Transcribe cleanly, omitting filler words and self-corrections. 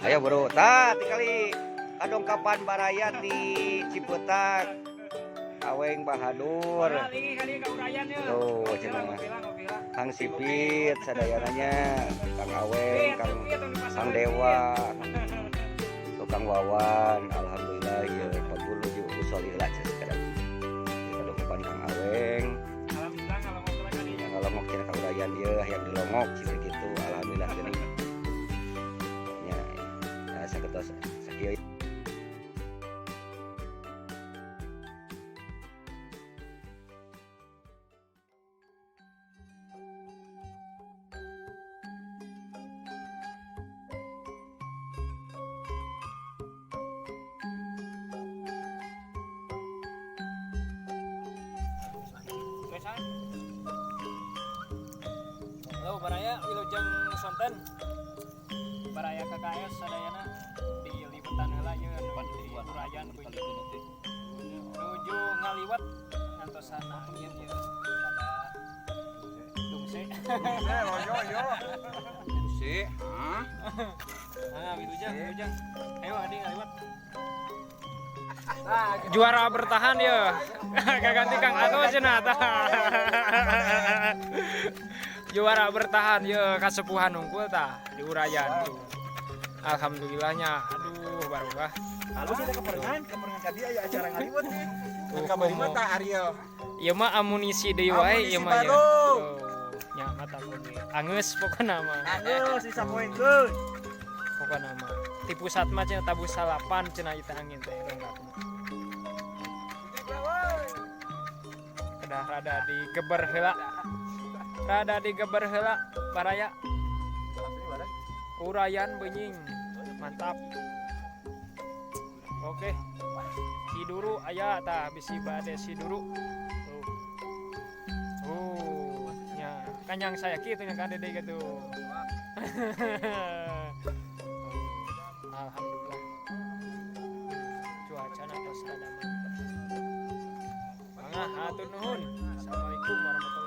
Ayo bro, tah tikali kadongkapan baraya di Cipetak. Aweng Bahadur. Tuh cenah. Kang Sipit sadayananya, Kang Aweng, Kang Kang Dewa, tuh Kang Wawan, alhamdulillah ya pagulu juga usoli heula sekarang. Kadongkapan Kang Aweng. Alhamdulillah ngalongok kali Yang ngalongok cenah ka urayan ieu yang dilongok cenah gitu, alhamdulillah geuning. Nya, ya saketos sakieu. Halo baraya wilujeng sonten. Baraya KKS sadayana di liputan heula ieu di urayan nuju ngaliwat ngantosan angin ieu rada dungse. Yo yo. Si, hah? Ah, wilujeng wilujeng. Ayo adi ngaliwat. Juara bertahan ya. Kaganti Kang Ato cenah tah. Juara bertahan ya kasepuhan unggul tah di urayan tuh. Alhamdulillahnya. Aduh barokah. Halus ada keperengan, keperengan tadi aya acara ngaliwet nih. Tuh, Kamari mah komo. tah Ariel. Ieu mah amunisi deui wae ieu Amunisi mah ya. baru. Tuh, nya mata oge. Angeus pokona mah. Aduh, sisa poekeun. Pokona mah. Ti pusat mah cenah tabuh salapan cenah ieu teh angin teh ronggak. Kedah rada digeber heula. Rada digeber heula baraya. Urayan benying. Mantap. Oke. Siduru aya tah bisi bade siduru. Tuh. Oh, nya kanyang saya kitu nya ka dede gitu. Alhamdulillah. Cuacana tos rada mantep. Mangga hatur nuhun. Assalamualaikum warahmatullahi.